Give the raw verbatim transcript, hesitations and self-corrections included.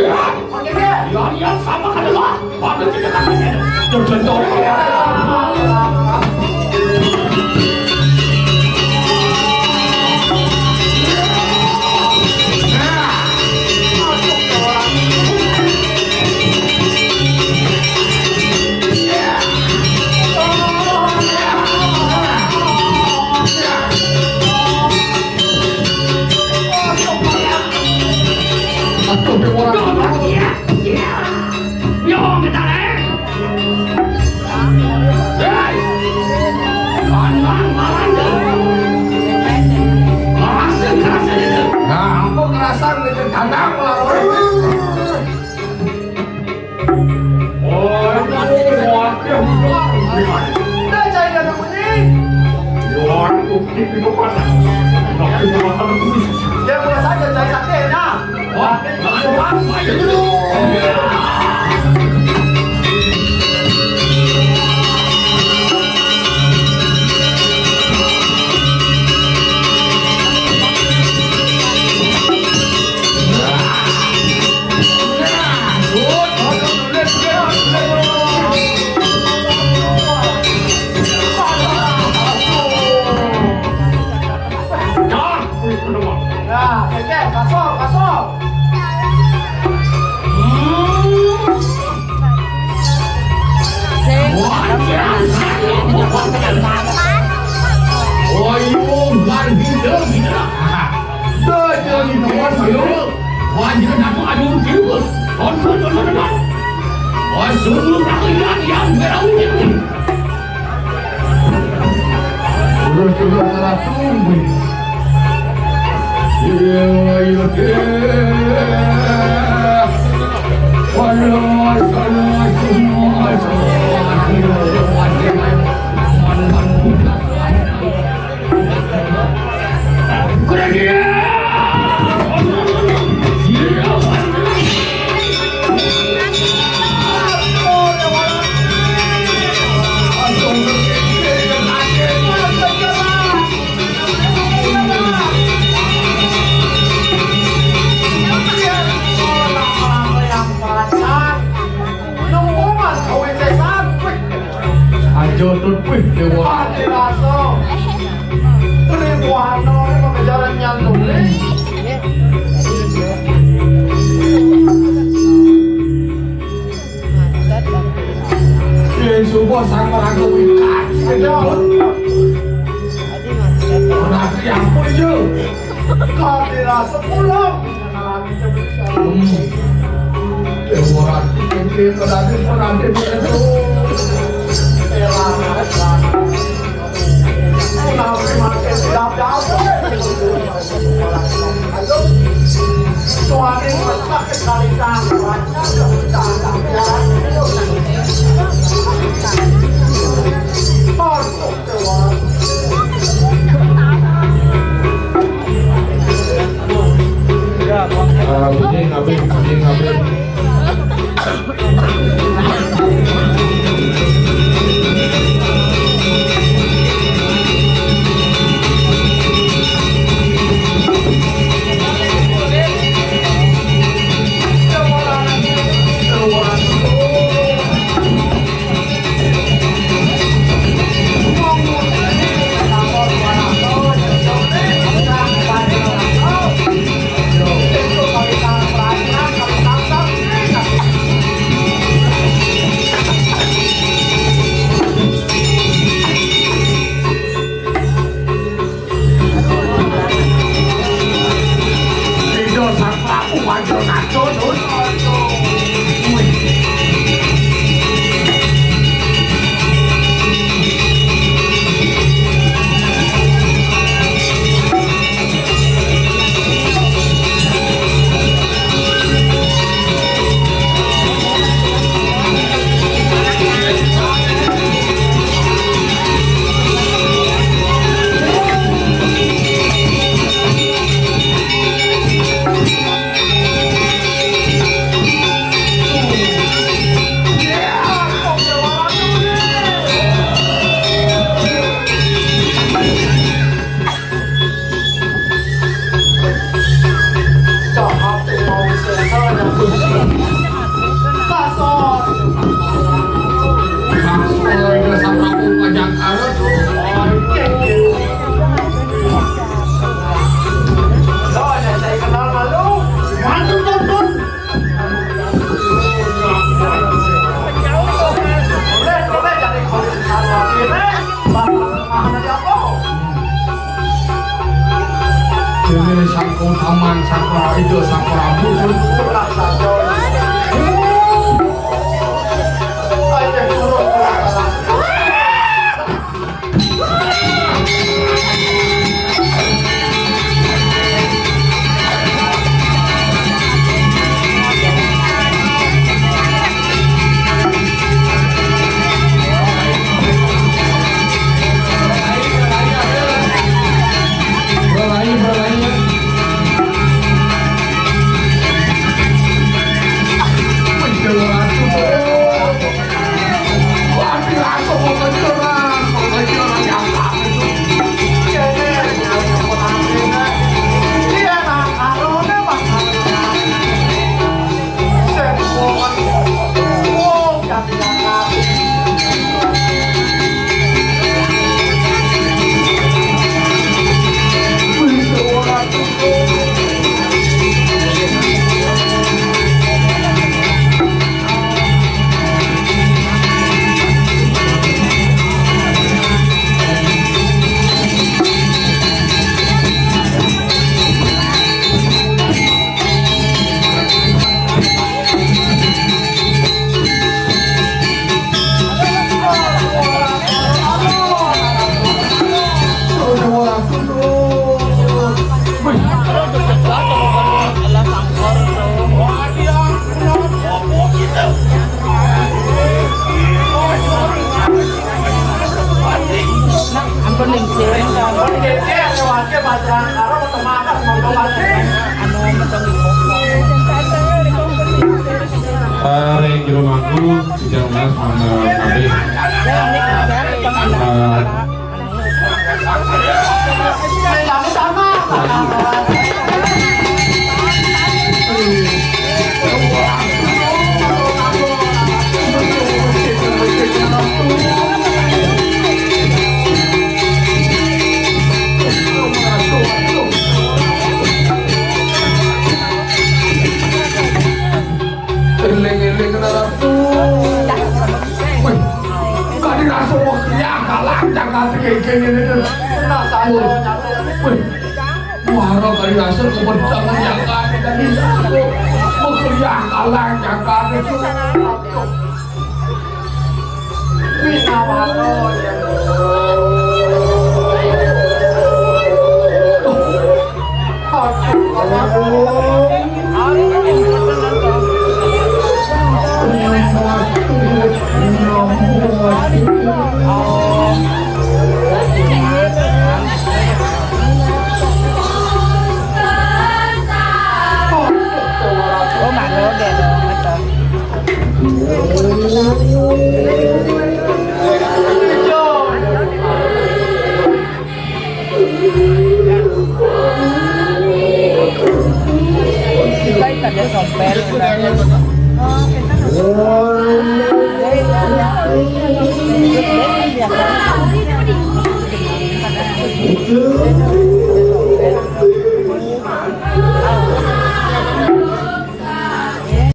Ya, ya, sama kan lah. Waktu kita kan masih ada. Tuh, contoh. Aduh, dia orang. Iya, iya. Yo, kita, eh. Hei. Kandang malam, deh. Kerasa, kerasa, deh. Nah, ampun, kerasa, gitu. Kandang malam. Oh, itu wadah. Udah, cari dana kuning. Wah, itu, itu, itu, Pak. Tapi, Pak, itu. Ya, boleh saja, cari sate, nah. Nah, oke, kasar, kasar. Terus juga salah tunggu. Iya, iya, iya. Waduh, waduh, waduh, waduh. Kurang dia. Aja tut wih dewa. Ati rasa. Beri buahno ini mengejar nyantuni. Yen subuh sang merangkau ikan. Ayo. Berarti ampun, yo. Kau dirasa pulang. Hmm. Dewa Ratu, Raden, Raden, Raden. Kenapa makin tidak dapat? Suami masak sekali tangan, Ah, bujing, abis, bujing, abis. Sang Kautoman, sang Pra-, itu, sang Prabu. Ampun, lingsir. Anu, metong. Ring jero mangku, sidang mas mangga kabeh. Eh, Eling-eling, Ratu. Wih, kali rasa wah kriang kalah, jangan kengkeng ini. Nah, saya. Wih, wara kali rasa kebencang yang kali tadi. Wah, kriang kalah, jangan itu. Oh, mak lo deh, lo, betul. Kita ikan dia sompel.